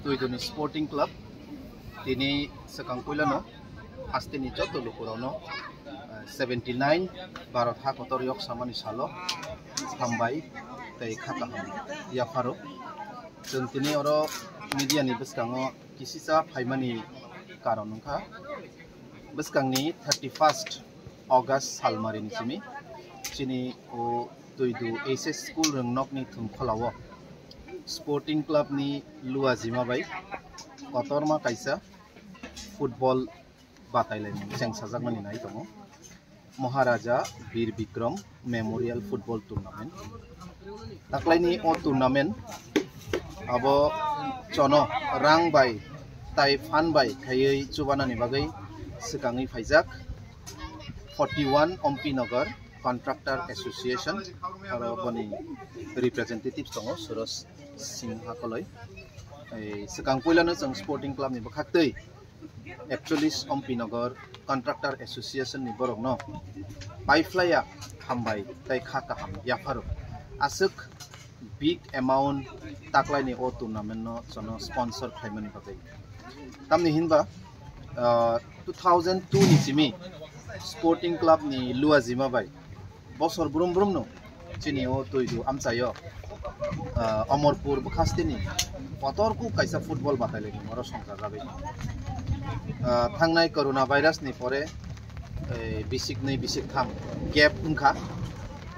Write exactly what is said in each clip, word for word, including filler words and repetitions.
Tuiduni Sporting Club tini swkang puilano hasteni joto lukurokno, eh, seventy nine Bharat ha kotor yok samani salo hambai tei kha kaham yapharo. Chwng tini oro media ni bwskango kisisa phaimani karon wngkha bwskangni thirty first August salmari ni simi chini o Tuidu H S School Rwngnokni thwngkholao Sporting Club ni luajima bai kotorma kaisa football batailaimung chengsajakmani nai tongo Maharaja Bir Bikram Memorial Football Tournament. Taklaini o tournament abo chono rang bai tai phan bai khaiwi chubanani bagwi swkangwi phaijak forty one Ompi Nagar Contractor Association aro boni representatives tongo Suros Singha Koloi. Ei, swkang puilano chwng Sporting Club ni bwkhaktwi ekchollis Ompi Nagar Contractor Association ni borokno paiphlaiya hambai tei kha kaham yapharo. Aswk big amount taklaini o tournament no chono sponsor khlaimani bagwi. Tamni hinba, ah, two thousand two ni simi Sporting Club ni luajima bai bosor brum brum no chini o Tuidu amchaio, ah, Omorpur bwkhasteni kotor ku kaisa football batailaimung oro songchajagwi. Ah, thangnai corona virus ni pore, eh, bisik nwi bisik tham gap wngkha,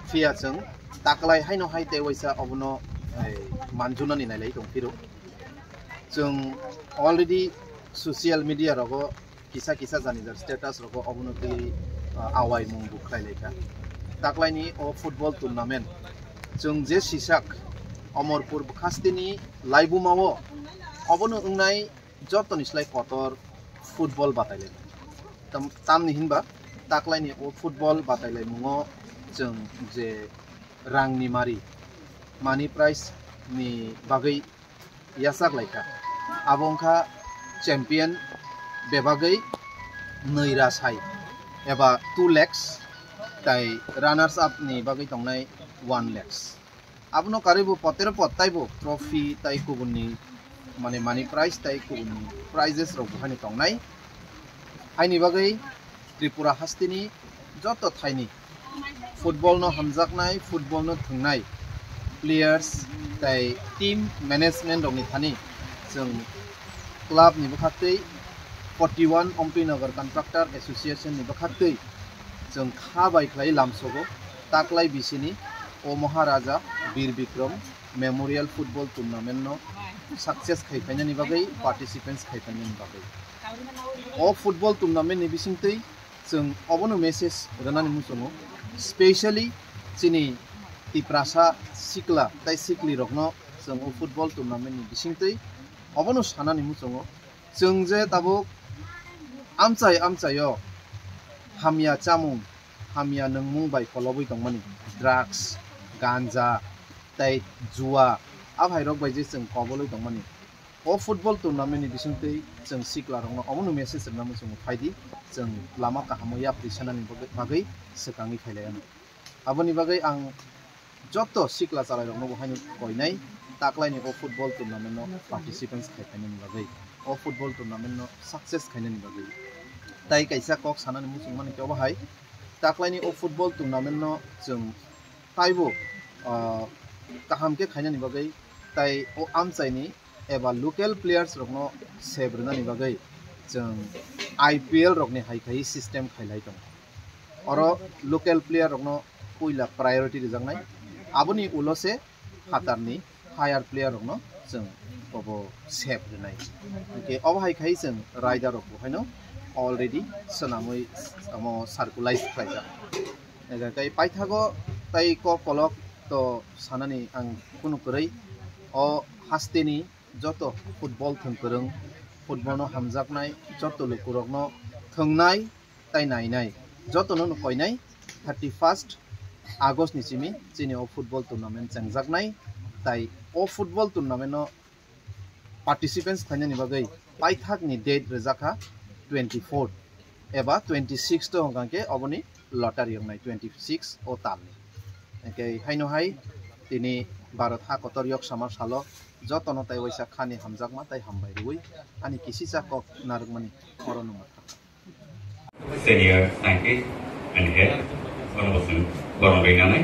phiya chwng taklai haino hai tei waisa obono, eh, manjunani nailai tongphiro. Chwng already social media rogo kisa kisa jani jar status rogo obono twi, ah, awaimung bo khlai laikha. Taklaini o football tournament chwng je sisak Omorpur bwkhasteni laibumao obono wngnai jotoni slai kotor football batailaimung. Tam-, tamni hinba taklaini o football batailaimungo chwng je rangni mari, money prize ni bagwi yachak laikha. Abo wngkha champion bebagwi nwi rasai eba two lakhs, tai runners up ni bagwi tongnai one lakhs. Abono karwi bo potero pot taibo trophy tai kubunni mane money prize tai kubunni prizes rok bo haino tongnai. Haini bagwi Tripura hasteni joto thaini football no hamjaknai, football no thwngnai players tai team management rokni thani chwng club ni bwkhaktwi forty one Ompi Nagar Contractor Association ni bwkhaktwi chwng kha bai khlai lamsogo taklai bisini o Maharaja Bir Bikram Memorial Football Tournament no success khai phainani bagwi, participants khai phainani bagwi. O football tournament ni bisingtwi chwng obono message rwnani muchungo, specially chini Tiprasa sikla tai sikli rokno chwng o football tournament ni bisingtwi obono sanani muchungo. Chwng je tabuk amchai amchaio hamya chamung, hamya nwngmung bai kolobwi tongmani, drugs, ganja, tai jua, a phairok bai je chwng kobolwi tongmani. O football tournament ni bisingtwi chwng sikla rokno omono message rwna muchungo, phaidi chwng lama kahamo yapri sanani bagwi, bagwi swkangwi khailaianw. Aboni bagwi ang joto sikla chalairokno bo haino koinai taklaini o football tournament no participants khai phainani bagwi, o football tournament no success khainani bagwi. Tai kaisa kok sanani muchung mani khe obo hai, taklaini o football tournament no chwng taibo, ah, kaham khe khainani bagwi tai o amchaini eba local players rokno save rwnani bagwi chwng I P L rokni hai khai system khailai tongo. Oro local player rokno puila priority rwjaknai, aboni ulo se phatarni higher player rokno chwng obo save rwnai. Hwnkhe obo hai khai chwng rider rok bo haino already swnamwi omo circulize khlaijak. Hwnkhe paithago tai kok kolok to sanani ang kunu kwrwi, o hasteni joto football thwng kwrwng, football no hamjaknai joto lukurokno thwngnai tai nainai, jotono no koinai thirty first August ni simi chini o football tournament chengjaknai, tai o football tournament no participants khlainani bagwi paithakni date rwjakha twenty four eba twenty six to hwnkha khe oboni lottery wngnai twenty six o talni. Hwnkhe haino hai tini Bharat ha kotor yok samar salo jotono tai waisa khani hamjakma tai hambai rwi ani kisisa kok narwkmani oro nungma thangkha. Senior scientist and head, bono bosong borom ringnai.